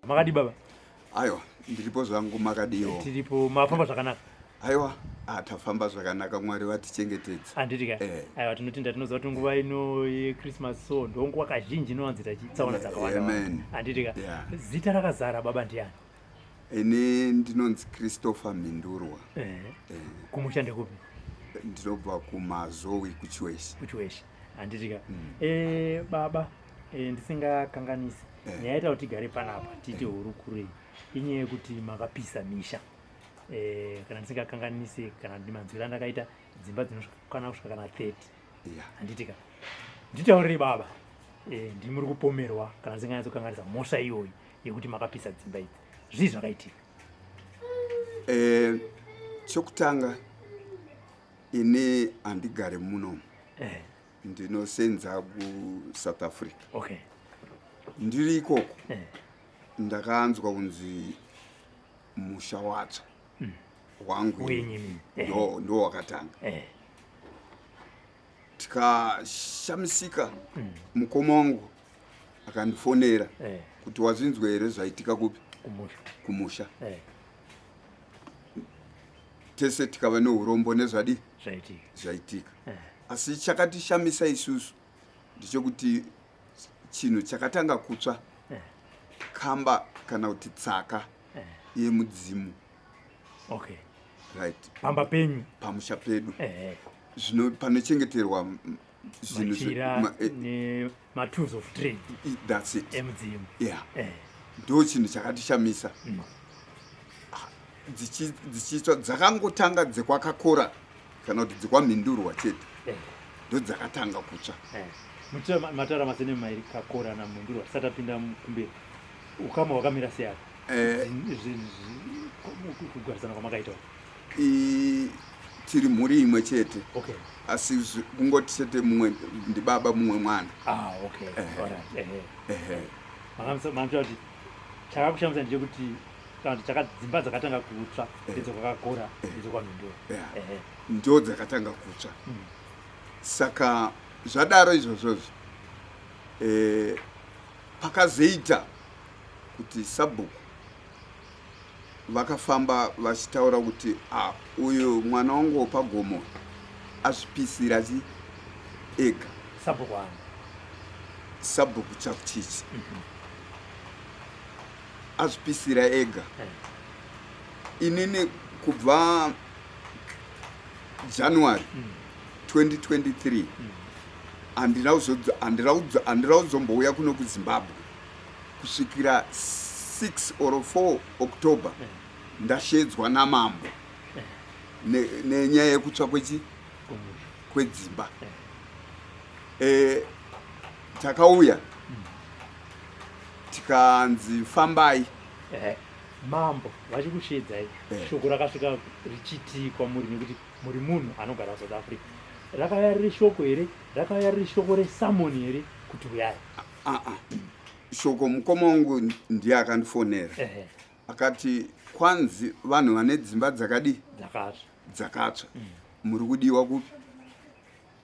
Makadii baba? Aiwa, ndiripo zvangu, makadiwo? Tiripo, mafamba zvakanaka? Aiwa, ah, tafamba zvakanaka, Mwari vatichengetedza. Handiti ka? Eh. Aiwa, tinotenda, tinoziva kuti nguva ino yeChristmas so ndonguva kazhinji inowanzoita tsaona dzakawanda. Amen. Handiti ka? Yeah. Zita rakazara baba ndiani? Ini ndinonzi Christopher Mhindurwa. Eh. Eh. Kumusha ndekupi? Ndinobva kuMazowi kuChiweshe. Kuchiweshe. Handiti ka? Eh, baba, ndisingakanganisi. Nyaya yaita kuti tigare panapa tiite hurukuro iyi inyaya yekuti makapisa misha. Kana ndisingakanganisi, kana ndimanzwiro andakaita, dzimba dzinokwana kusvika kana 30. Handiti ka? Nditaurire baba, ndimuri kupomerwa kana ndisinganyatsokanganisa mhosva iyoyi yekuti makapisa dzimba idzi. Zvii zvakaitika? Chokutanga ini handigare muno. Ndinosenza kuSouth Africa. Ndiri ikoko. Ndakanzwa kunzi musha watsva. Wangu Wenyu imimi. Ndo wakatanga. Tikashamisika, mukoma wangu akandifonera kuti wazvinzwa here zvaitika kupi? Kumusha. Kumusha. Tese tikava neurombo nezvadi? Zvaitika. Zvaitika. Asi chakatishamisa isusu ndechekuti chinhu chakatanga kutsva kamba kana kuti tsaka yemudzimu. Right. Pamba penyu. Pamusha pedu. Zvino panochengeterwa zvinhu Machira ne matools of trade. That's it. Emudzimu. Yeah. Ndo chinhu chakatishamisa. Dzichitsva dzakangotanga dzekwakakora kana kuti dzekwaMhindurwa chete. Ndo dzakatanga kutsva. Muchira mataura masene mairi, Kakora naMhindurwa, tisati tapinda kumberi. Ukama hwakamira sei apa? Kugarisana kwamakaita uku? Tiri mhuri imwe chete. Asi kungoti chete mumwe ndibaba, mumwe mwana. Ah, okay. Alright. Makamisa kuti chakakushamisa ndechekuti kana kuti dzimba dzakatanga kutsva ndedzekwakakora, ndedzekwamhindura. Ndo dzakatanga kutsva. Saka zvadaro izvozvozvo, pakazoita kuti sabhuku vakafamba vachitaura kuti uyu mwana wangu wepagomo azvipisira chi ega. Sabhuku ani? Sabhuku Chakuchichi. Azvipisira ega. Inini kubva January 2023 handina kuzombouya kuno kuZimbabwe kusvikira 6 or 4 October, ndashedzwa namambo nenyaya yekutsva kwedzimba. Takauya tikanzi fambai. Mambo vachikushedzai, shoko rakasvika richiti kwamuri, nekuti muri munhu anogara South Africa, rakauya riri shoko here? Rakauya riri shoko resummon here kuti uyai? Shoko mukoma wangu ndiye akandifonera. Akati kwanzi vanhu vane dzimba dzakadi Dzakatsva. Dzakatsva, muri kudiwa kupi?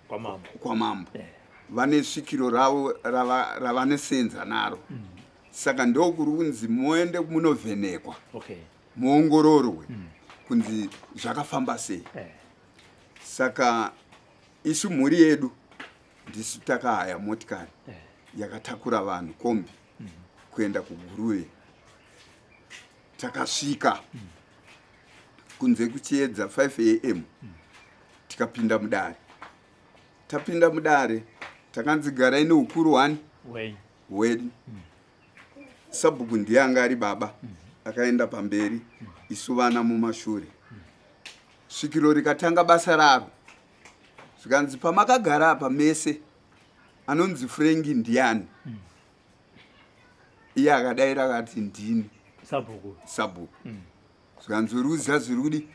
Kwamambo. Kwamambo. Vane svikiro ravo ravanosenza naro, saka ndokuri kunzi muende munovhenekwa, muongororwe kunzi zvakafamba sei. Saka isu mhuri yedu ndisu takahaya motikari yakatakura vanhu, kombi, kuenda kuGuruve. Takasvika kunze kuchiedza 5 am, tikapinda mudare. Tapinda mudare takanzi garai neukuru hwani Wenyu. Hwedu. Sabhuku ndiye anga ari baba, akaenda pamberi, isu vana mumashure. Svikiro rikatanga basa raro, zvikanzi pamakagara apa mese anonzi Frengi ndiani? Iye akadaira akati ndini. Sabhuku. Sabhuku. Zvikanzi uri kuziva zviri kudi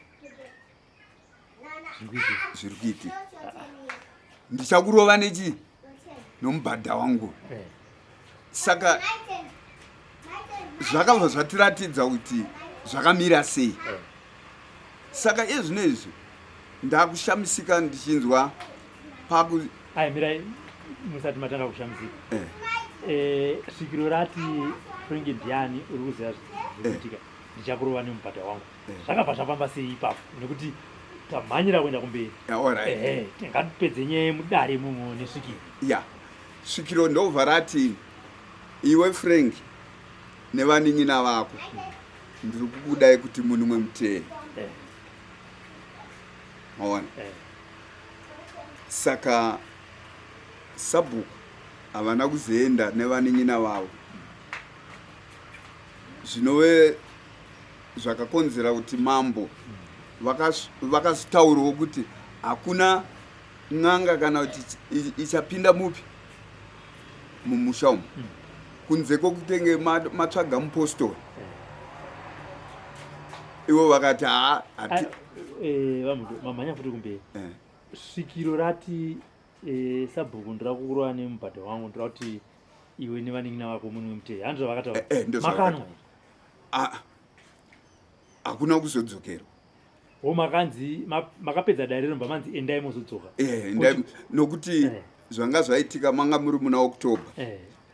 zviri kuitika, ndichakurova nechi nomubhadha wangu. Saka zvakabva zvatiratidza kuti zvakamira sei. Saka iye zvino izvi ndakushamisika ndichinzwa paku Ai, mirai, musati matanga kushamisika. Svikiro rati Frank ndiani uri kuziva zviri kuitika, ndichakurova nemubhadha wangu. Zvakabva zvafamba sei ipapo? Nekuti tamhanyira kuenda kumberi. Alright. Ehe, ngatipedze nyaya yemudare imomo nesvikiro. Ya, svikiro ndobva rati, iwe Frank nevanin'ina vako, ndiri kukudai kuti munumwe mutee. Maona? Saka sabhuku havana kuzoenda nevanin'ina vavo, zvinove zvakakonzera kuti mambo vakazotaurawo kuti hakuna n'anga kana kuti ichapinda mupi mumusha umu kunze kwokutenge matsvaga mupostori. Ivo vakati haa, hati. VaMuto, mamhanya futi kumberi. Svikiro rati, sabhuku, ndoda kukurova nemubhadha wangu, ndoda kuti iwe nevanin'ina vako munwe mutei. Handizvo zvavakataura? Eh, ndozvavakataura. Makanwa? Ah, hakuna kuzodzokerwa. O, makanzi makapedza dare romba manzi endai mozodzoka? Eh, nokuti zvanga zvaitika manga muri muna October.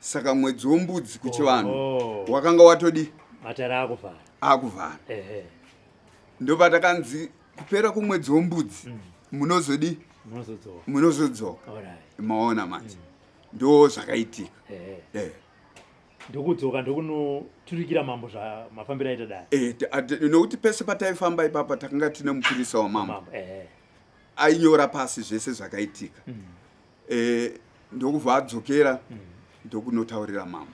Saka mwedzi wombudzi kuchivanhu wakanga watodi matare akuvhara. Akuvhara. Ndopatakanzi kupera kumwedzi wombudzi munozodi munozodzoka. Munozodzoka. Maona manje, ndo zvakaitika. Ndokudzoka, ndokunoturikira mambo zvamafambiro aita dare. Eh, nokuti pese pataifamba ipapa takanga tine mupurisa wamambo. Mambo, ehe. Ainyora pasi zvese zvakaitika. Ndokubva adzokera, ndokunotaurira mambo.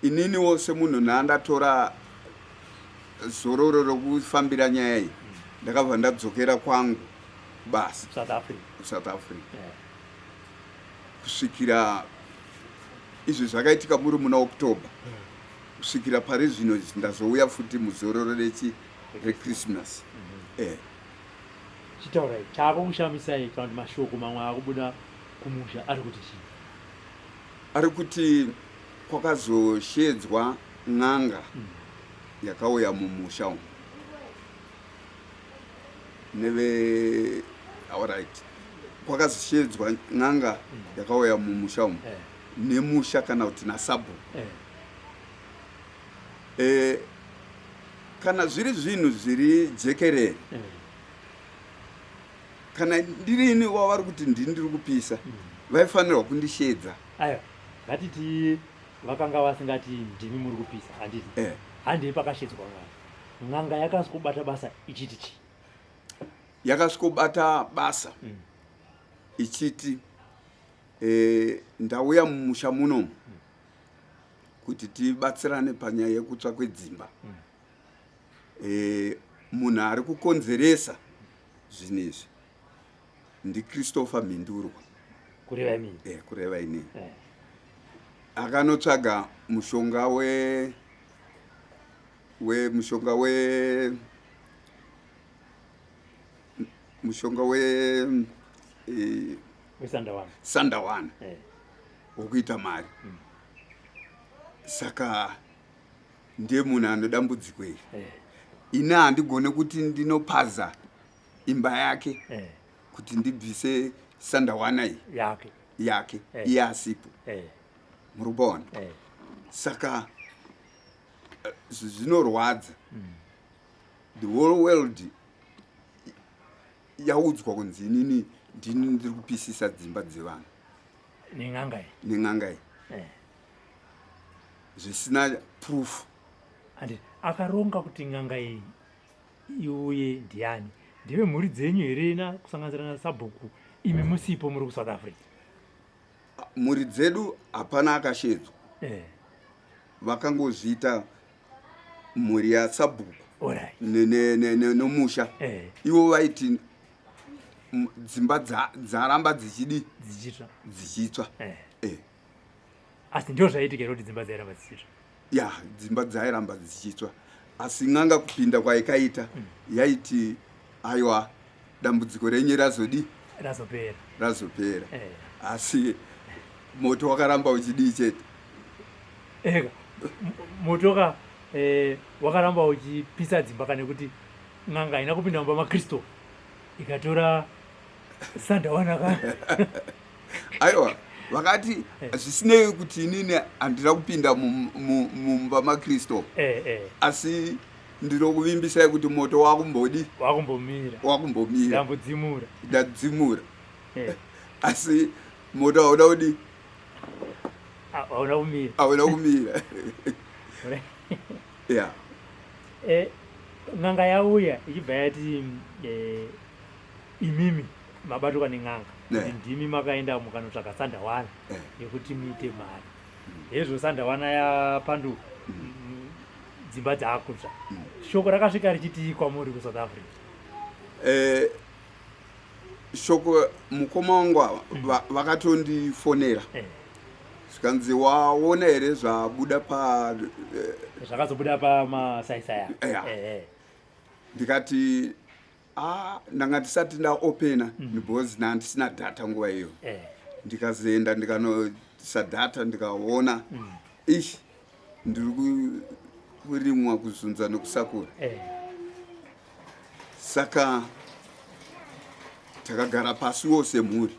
Ininiwo semunhu nhandatora zororo rokufambira nyaya iyi, ndakabva ndadzokera kwangu basa. South Africa. KuSouth Africa. Kusvikira izvi zvakaitika muri muna October, kusvikira pari zvino ndazouya futi muzororo rechi reChristmas. Chitaurai chaakukushamisai kana kuti mashoko mamwe akubuda kumusha ari kuti chii? Ari kuti kwakazoshedzwa n'anga yakauya mumusha umu neve, alright, kwakazoshedzwa n'anga yakauya mumusha umu nemusha kana kuti nasabhuku. Kana zviri zvinhu zviri jekerere, kana ndirini wavari kuti ndini ndiri kupisa, vaifanirwa kundishedza. Aiwa, ngatiti vakanga vasingati ndimi muri kupisa, handiti? Eh. Handei pakashedzwa n'anga. N'anga yakasvikobata basa ichiti chii? Yakasvikobata basa ichiti, ndauya mumusha munomu kuti tibatsirane panyaya yekutsva kwedzimba. Munhu ari kukonzeresa zvinhu izvi ndiChristopher Mhindurwa. Kureva imini? Kureva inini. Akanotsvaga mushonga we we mushonga we mushonga we wesandawana. Sandawana wokuita mari. Saka ndiye munhu ane dambudziko iri. Ini handigone kuti ndinopaza imba yake kuti ndibvise sandawana iyi yake. Yake. Iye asipo. Muri kuona? Saka zvinorwadza. The whole world yaudzwa kunzi inini ndini ndiri kupisisa dzimba dzevanhu. Nen'anga iyi. Nen'anga iyi. Zvisina proof. Handiti akaronga kuti n'anga iyi iuye ndiani? Ndeve mhuri dzenyu here, na kusanganisira nasabhuku, imi musipo muri kuSouth Africa? Mhuri dzedu hapana akashedzwa. Vakangozviita mhuri yasabhuku nomusha. Ivo vaiti dzimba dzaramba dzichidi dzichitsva. Dzichitsva. Asi ndio zvaiitika here kuti dzimba dzairamba dzichitsva? Ya, dzimba dzairamba dzichitsva, asi n'anga kupinda kwaikaita yaiti, aiwa, dambudziko renyu razodi razopera. Razopera. Asi moto wakaramba uchidii chete. Eka, moto ka wakaramba uchipisa dzimba, kana kuti n'anga haina kupinda mumba maKristo ikatora sandawana ka? Aiwa. Vakati zvisinei kuti inini handina kupinda mumba maKristo, asi ndinokuvimbisai kuti moto wakumbodi wakumbomira. Wakumbomira. Ndambodzimura. Ndadzimura. Asi moto hauna kudi? Hauna kumira. Hauna kumira, ya. N'anga yauya ichibva yati imimi mabatwa nen'anga, kuti ndimi makaenda mukanotsvaga sandawana yekuti muite mari. Hezvo, sandawana yapanduka, dzimba dzaakutsva. Shoko rakasvika richitii kwamuri kuSouth Africa? Shoko, mukoma wangu ava vakatondifonera, zvikanzi, "Waona here zvabuda pa Zvakazobuda pamasaisaya? Yeah. Ndikati, "A, ndanga ndisati ndaopena because ndandisina data nguva iyo." Ndikazoenda ndikanoisa data, ndikaona, ish, ndiri kurimwa, kuzunza nekusakura. Saka takagara pasiwo semhuri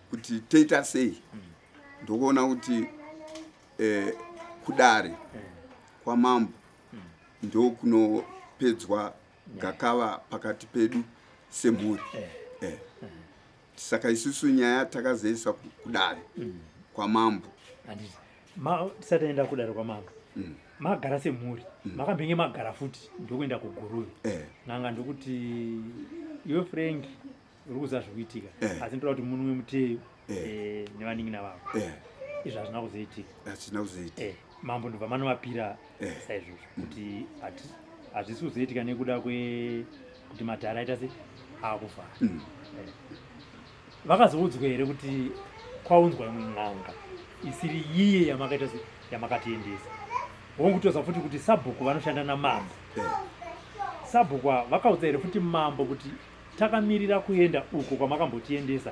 kuti toita sei. Ndokuona kuti kudare kwamambo ndokunopedzwa gakava pakati pedu semhuri. Saka isusu nyaya takazoisa kudare kwamambo. Handiti tisati taenda kudare kwamambo, magara semhuri, makambenge magara futi, ndokuenda kuGuruve. N'anga ndokuti, "Iwe Frank, uri kuziva zvikuitika, asi ndoda kuti munwe muteyo nevanin'ina vako." Izvi hazvina kuzoitika. Hazvina kuzoitika. Mambo ndobva manovapira saizvozvo kuti hazvisi kuzoitika nekuda kwekuti madhara aita se akuvhara. Vakazoudzwa here kuti kwaunzwa imwe n'anga isiri iye yamakaita se yamakatiendesa? Wongutoza futi kuti sabhuku vanoshanda namambo. Sabhuku ava vakaudza here futi mambo kuti takamirira kuenda uko kwamakambotiendesa,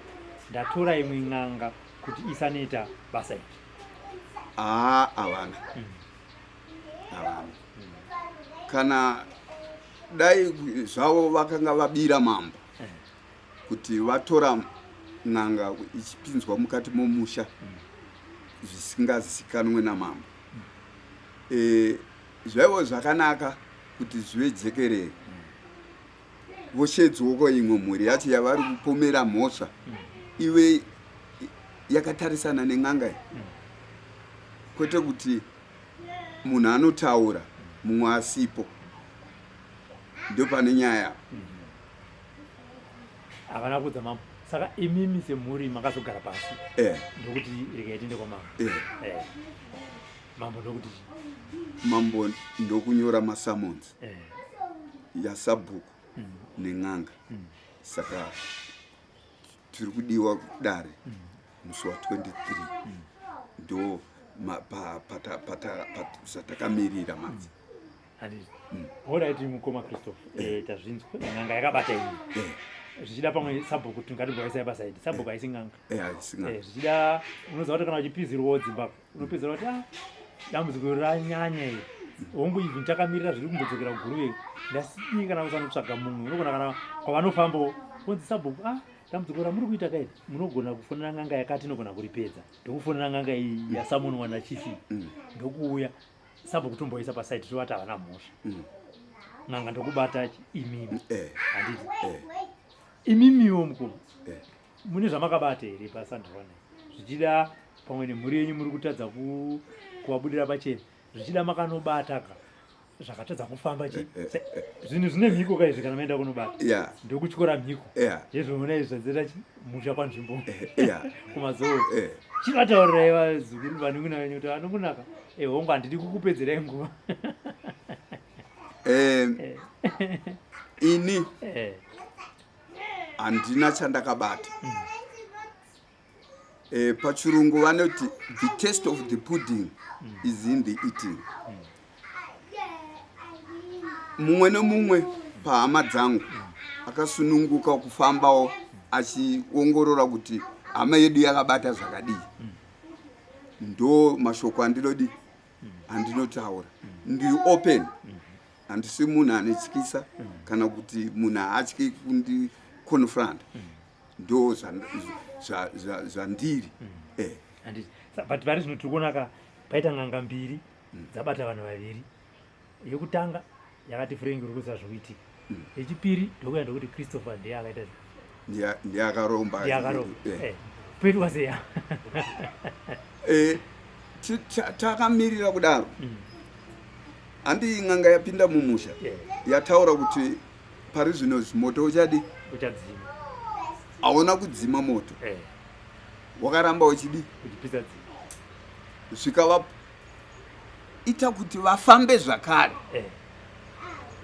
ndatora imwe n'anga kuti isanoita basa iri? Haa, havana. Havana. Kana dai zvavo vakanga vabira mambo kuti vatora n'anga ichipinzwa mukati momusha zvisingazikanwe namambo, zvaivo zvakanaka kuti zvive jekerere, voshedzwoko imwe mhuri yacho yavari kupomera mhosva ive yakatarisana nen'anga iyi, kwete kuti munhu anotaura mumwe asipo. Ndopane nyaya. Havana kuudza mambo. Saka imimi semhuri makazogara pasi ndokuti regai tiende kwamambo. Mambo ndokuti? Mambo ndokunyora masummons yasabhuku nen'anga. Saka tiri kudiwa kudare musi wa23, ndo zvatakamirira manzi. Handiti. Alright, mukoma Christophe, tazvinzwa. N'anga yakabata iyi. Zvichida pamwe sabhuku tingatimbovaisai pasaidi. Sabhuku haisi n'anga. Haisi n'anga. Zvichida unoziva kuti kana uchipizirwawo dzimba, unopedzera kuti, "Ah, dambudziko ranyanya iri. Hongu, even takamirira zviri kumbodzokera kuGuruve, ndasidii kana kusanotsvaga mumwe." Unogona kana kwavanofambawo kunzi sabhuku, "Ah, dambudziko ramuri kuita kairi, munogona kufonera n'anga yakati, inogona kuripedza." Ndokufonera n'anga iyi yasamonwa nachief, ndokuuya sabhuku, tomboisa pasaidi, tovati havana mhosva. N'anga ndokubata imimi. Handiti? Eh. Imimiwo mukoma, mune zvamakabata here pasandawana? Zvichida pamwe nemhuri yenyu muri kutadza kuvabudira pachena. Zvichida makanobata ka zvakatadza kufamba chi zvinhu zvine mhiko ka izvi. Kana maenda kunobata, ndokutyora mhiko. Yezvoona izvi zvadzeta chi musha panzvimbo kumazoo. Chivataurirai vazukuru, vanun'una venyu, kuti vanongunaka, hongu, handidi kukupedzerai nguva. Ini handina chandakabata. Pachirungu vanoti, "The taste of the pudding is in the eating." Mumwe nemumwe pahama dzangu akasununguka kufambawo achiongorora kuti hama yedu yakabata zvakadii. Ndo mashoko andinodi andinotaura. Ndiri open, handisi munhu anetyisa kana kuti munhu haatyi kundiconfront. Ndo zvandiri. Eh. Handiti? But pari zvino tiri kuona ka paita n'anga mbiri dzabata vanhu vaviri. Yekutanga yakati Frank uri kuziva zvikuitika. Yechipiri ndokuya ndokuti Christopher ndiye akaita ndiye akaromba. Ndiye akaromba. Eh. eh. Poitwa sei? Eh, takamirira kudaro. Handi n'anga yapinda mumusha. Yataura kuti pari zvino moto uchadi? Uchadzima. Hauna kudzima moto. Eh. Wakaramba uchidi? Uchipisa dzima. Zvikava ita kuti vafambe zvakare. Eh.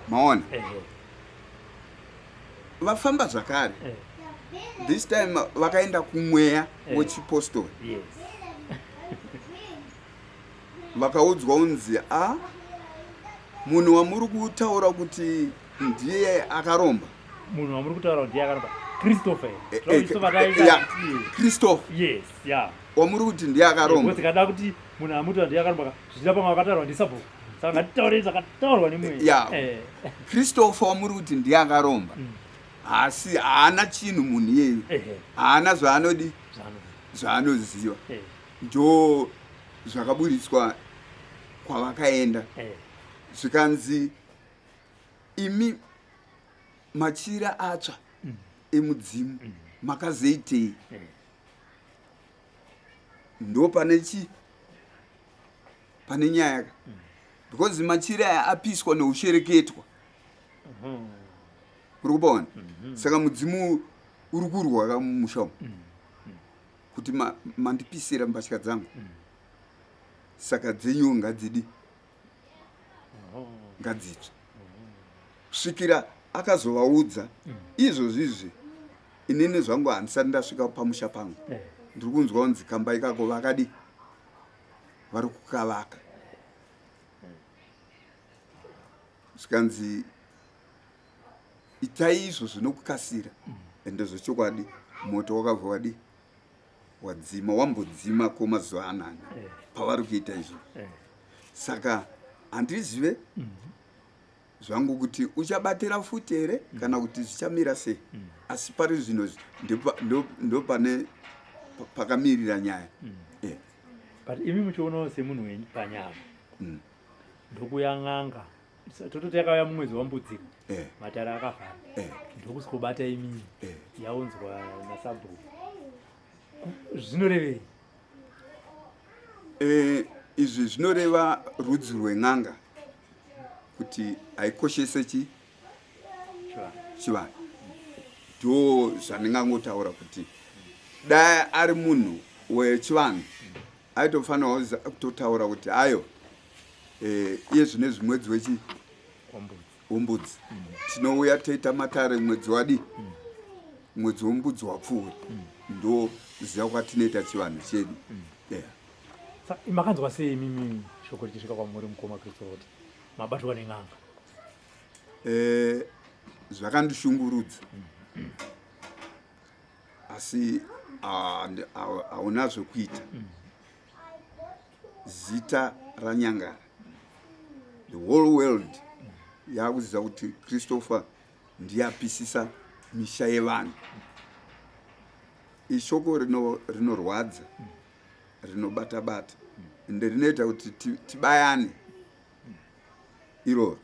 Maona? Eh. Vafamba zvakare. Eh. This time vakaenda kumweya eh. wechipostori. Yes. Vakaudzwa unzi a munhu wamuri kutaura kuti ndiye akaromba. Munhu wamuri kutaura kuti ndiye akaromba. Christopher. Eh, eh, Christopher. Yes, yeah. Wamuri kuti ndiye akaromba. Because kada kuti munhu amuti ndiye akaromba zvichida pamwe akataurwa ndisabhuku. Saka ngatitaure zvakataurwa nemweya. Yeah. Eh. Christopher wamuri kuti ndiye akaromba. Asi haana chinhu munhu iyeyu. Haana zvaanodi zvaanoziva. Ndo zvakaburitswa kwavakaenda. Zvikanzi imi machira atsva emudzimu makazoitei? Ndo pane chi pane nyaya ka. Because machira aya apiswa neushereketwa. Uri kupaona? Saka mudzimu uri kurwa ka mumusha umu. Kuti mandipisira mbatya dzangu. Saka dzenyu ngadzidi. Ngadzitsve. Svikira akazovaudza izvozvi izvi inini zvangu handisati ndasvika pamusha pangu. Ndiri kunzwa kunzi kamba ikako vakadi vari kukavaka. Zvikanzi itai izvo zvinokukasira. Ende zvechokwadi moto wakabva wadi wadzima, wambodzima ko mazuva anana pavari kuita izvo. Saka handizive zvangu kuti uchabatira futi here kana kuti zvichamira sei. Asi pari zvino ndo pane pakamirira nyaya. But imi muchionawo semunhu wenyu panyama. Ndokuya n'anga. Tototi yakauya mumwedzi wambudzika. Matare akavhara. Ndokusikobata imini. Yaunzwa nasabhuku. Zvinorevei? Izvi zvinoreva rudzi rwen'anga kuti haikoshese chi chivanhu. Ndo zvandingangotaura kuti dai ari munhu wechivanhu aitofanira kutotaura kuti ayo iye zvinezvi mwedzi wechi wembudzi tinouya toita matare mwedzi wadi mwedzi wembudzi wapfuura. Ndo ziva kwatinoita chivanhu chedu. Makanzwa sei imimi shoko richisvika kwamuri mukoma Christopher kuti mabatwa nen'anga? Zvakandishungurudza. Asi hauna zvekuita. Zita raNyangara. The whole world yakuziva kuti Christopher ndiye apisisa misha yevanhu. Ishoko rinorwadza, rinobata bata, ende rinoita kuti tibayane iroro.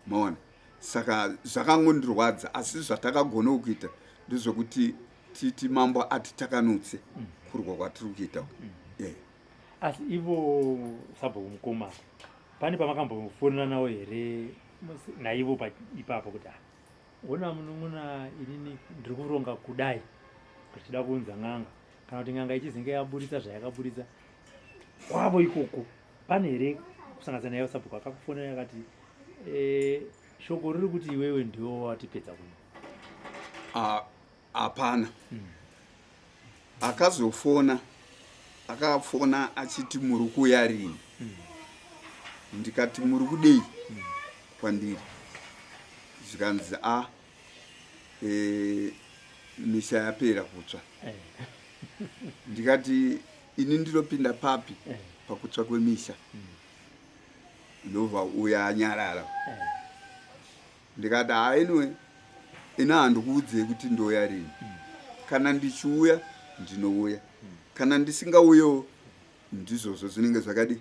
Maona? Saka zvakangondirwadza, asi zvatakagona kuita ndezvekuti titi mambo atitakanutse kurwa kwatiri kuita. Asi ivo sabhuku mukoma pane pamakambofonera navo here naivo ipapo kuti ona munun'una inini ndiri kuronga kudai ndichida kuunza n'anga, kana kuti n'anga ichizinge yaburitsa zvayakaburitsa kwavo ikoko, pane here kusanganisa naivo sabhuku akakufonera akati shoko riri kuti iwewe ndiwo watipedza kuno? Hapana. Akazofona, akafona achiti muri kuuya rini? Ndikati muri kudei kwandiri? Zvikanzi a misha yapera kutsva. Ndikati ini ndinopinda papi pakutsva kwemisha? Ndobva uya anyarara. Ndikati anyway, ini handikuudzei kuti ndouya rini. Kana ndichiuya Ndinouya. Kana ndisingauyewo ndizvozvo zvinenge zvakadii.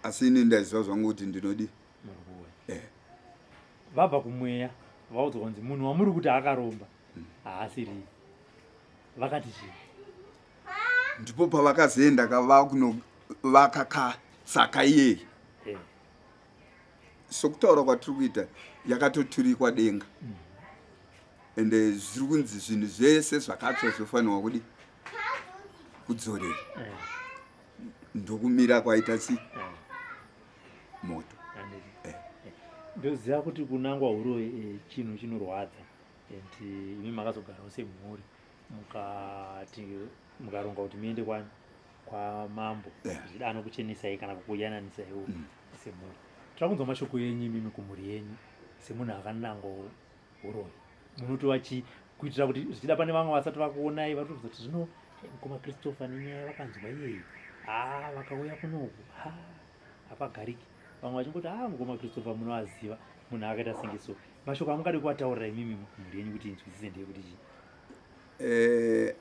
Asi ini ndaiziva zvangu kuti ndinodii. Eh. Vabva kumweya vaudzwa kunzi munhu wamuri kuti akaromba haasiri. Vakati chii? Ndipo pavakazoenda ka vakunovaka katsaka iyeyi. Eh. Sokutaura kwatiri kuita yakatoturikwa denga. Ende zviri kunzi zvinhu zvese zvakatsva zvofanirwa kudi kudzorera. Eh. Ndokumira kwaita chi eh. moto. Eh. Ndoziva kuti kunangwa huroyi eh, chinhu chinorwadza and imi makazogarawo semhuri mukati mukaronga kuti muende kwani kwamambo zvichida anokuchenesai kana kukuyananisaiwo semhuri. Tira kunzwa mashoko enyu imimi kumhuri yenyu semunhu akanangwa huroyi munotova chii kuitira kuti zvichida pane vamwe vasati vakuonai vari kutobvunza kuti zvino mukoma Christopher nenyaya vakanzwa iyeyi haa vakauya kunoku ha hapagariki vamwe vachingoti haa mukoma Christopher munoaziva munhu akaita senge so mashoko amungade kuvataurira imimi mhuri yenyu kuti inzwisise ndeyekuti chii? Eh,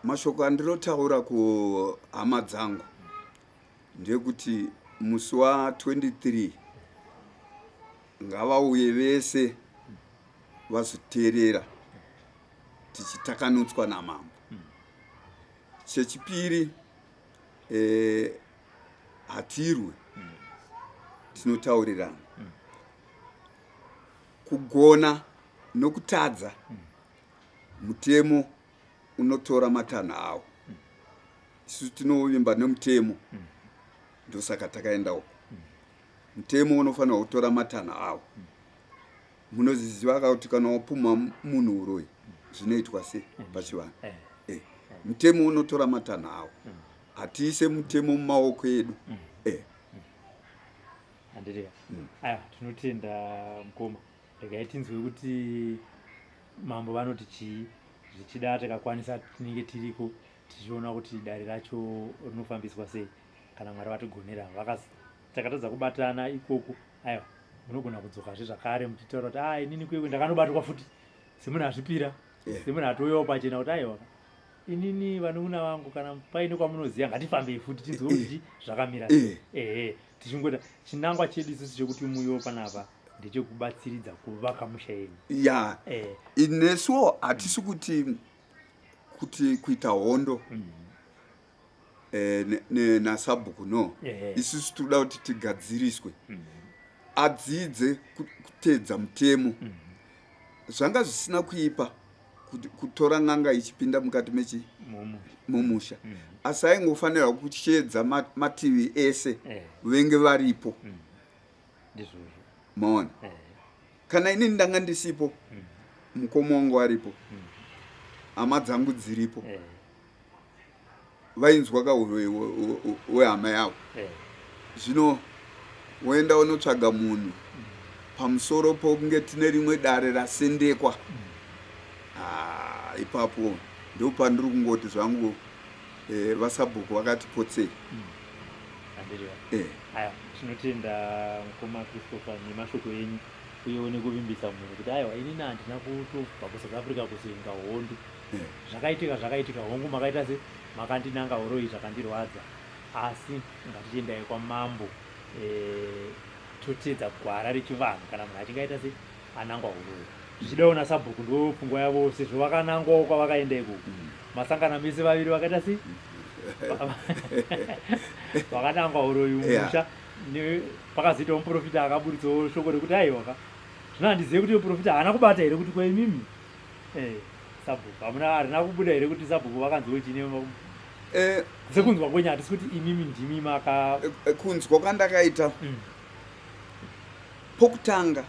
mashoko andinotaura kuhama dzangu ndeyekuti musi wa 23 ngavauye vese vazoteerera tichitakanutswa namambo. Chechipiri eh, hatirwe tinotaurirana kugona nokutadza mutemo unotora matanho awo. Isu tinovimba nemutemo, ndosaka takaenda uko. Mutemo unofanirwa kutora matanho awo. Munozviziva ka kuti kana wapumha munhu uroyi zvinoitwa sei pachivanhu? Eh, mutemo unotora matanho awo. Hatiise mutemo mumaoko edu. Eh. Handitika. Aya, tinotenda mukoma. Regai tinzwe kuti mambo vanoti chii. Zvichida tikakwanisa tinenge tiriko tichiona kuti dare racho rinofambiswa sei kana Mwari vatigonera. Takatadza kubatana ikoko, aiwa munogona kudzokazve zvakare muchitaura kuti ah, inini kwekwe ndakanobatwa futi semunhu azvipira, semunhu atouyawo pachena kuti aiwa inini vanun'una vangu kana paine kwamunoziva ngatifambei futi tinzwe kuti zvakamira sei. Ehe, tichingoita chinangwa chedu isusu chekuti muuyewo panapa ndechekubatsiridza kuvaka musha yenyu. Ya, nesuwo hatisi kuti kuti kuita hondo nasabhuku no. Isusu tinoda kuti tigadziriswe, adzidze kuteedza mutemo. Zvanga zvisina kuipa kutora n'anga ichipinda mukati mechi mumusha, asi aingofanira kushedza mativi ese venge varipo. Maona, kana inini ndanga ndisipo, mukoma wangu aripo, hama dzangu dziripo, vainzwa kauroyi wehama yavo. Zvino woenda unotsvaga munhu pamusoro pokunge tine rimwe dare rasendekwa. Ah, ipapo ndopandiri kungoti zvangu eh, vasabhuku vakati potsei. Eh. Aya, tinotenda mukoma Christopher nemashoko enyu uyewo nekuvimbisa munhu kuti aiwa inini handina kutobva kuSouth Africa kuzoinga hondo. Zvakaitika zvakaitika, hongu makaita se makandinanga huroyi zvakandirwadza, asi ngatichiendai kwamambo eh, toteedza gwara rechivanhu kana munhu achinge aita se anangwa huroyi zvichidawo nasabhuku ndo pfungwa yavo sezvo vakanangwawo kwavakaenda ikoko. Masangana mese vaviri vakaita sei vakanangwa huroyi mumusha. Pakazoitawo muprofita akaburitsawo shoko rekuti aiwa ka zvino handizive kuti muprofita haana kubata here kuti kwaimimi eh, sabhuku hamuna harina kubuda here kuti sabhuku vakanzwa chine eh, sekunzwa kwenyu hatisi kuti imimi ndimi maka eh, kunzwa kwandakaita pokutanga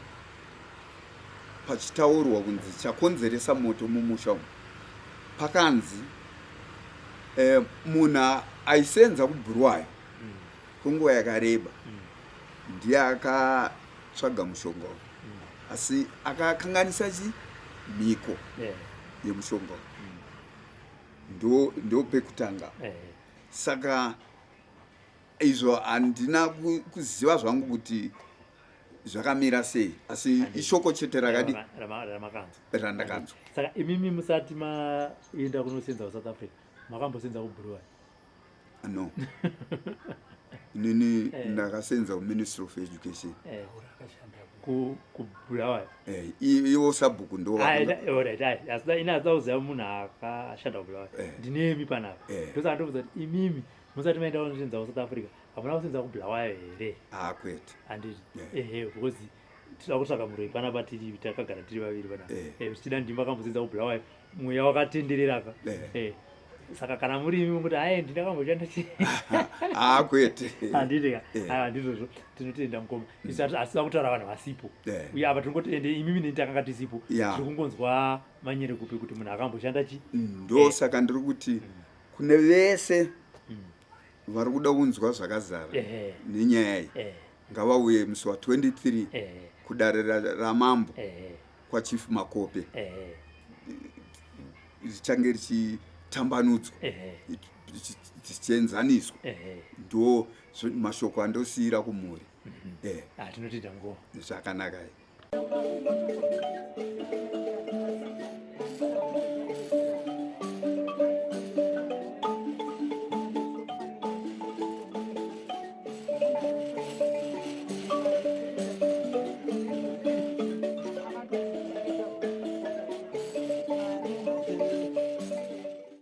pachitaurwa kunzi chakonzeresa moto mumusha umu pakanzi eh, munhu aisenza kubhuruwayo kwenguva yakareba ndiye akatsvaga mushonga uyu, asi akakanganisa chi mhiko yemushonga uyu. Ndo ndo pekutanga. Saka izvo handina kuziva zvangu kuti zvakamira sei, asi ishoko chete rakadi randakanzwa. Saka imimi musati maenda kunosenza kuSouth Africa, makambosenza kuBulawayo? No, inini ndakasenza kuMinistry of Education. KuBulawayo? Ivo sabhuku ndo. Alright, asi ini asida kuziva munhu akashanda kuBulawayo. Ndinemi panapa. Ndosaka ndobvunza kuti imimi musati maenda kunosenza kuSouth Africa, hamuna kusenza kuBulawayo here? Ah, kwete. Handiti? Ehe, because tinoda kutsvaka muroi panapa, tiri takagara tiri vaviri panapa. Tichida ndimba akambosenza kuBulawayo, mweya wakatendereraka. Saka kana muri imi kuti hai, ndindakamboshanda chi? Ah, kwete. Handiti ka? Aiwa, ndizvozvo, tinotenda mukoma. Isu hasida kutaura vanhu vasipo. Uye apa tingoti ende imimi neni takanga tisipo. Tiri kungonzwa manyere kupi kuti munhu akamboshanda chi. Ndo saka ndiri kuti kune vese vari kuda kunzwa zvakazara nenyaya iyi, ngavauye musi wa23 kudare ramambo kwaChief Makope. Richange richitambanudzwa, richienzaniswa. Ndo mashoko andosiyira kumhuri. Ah, tinotenda mukoma. Zvakanaka.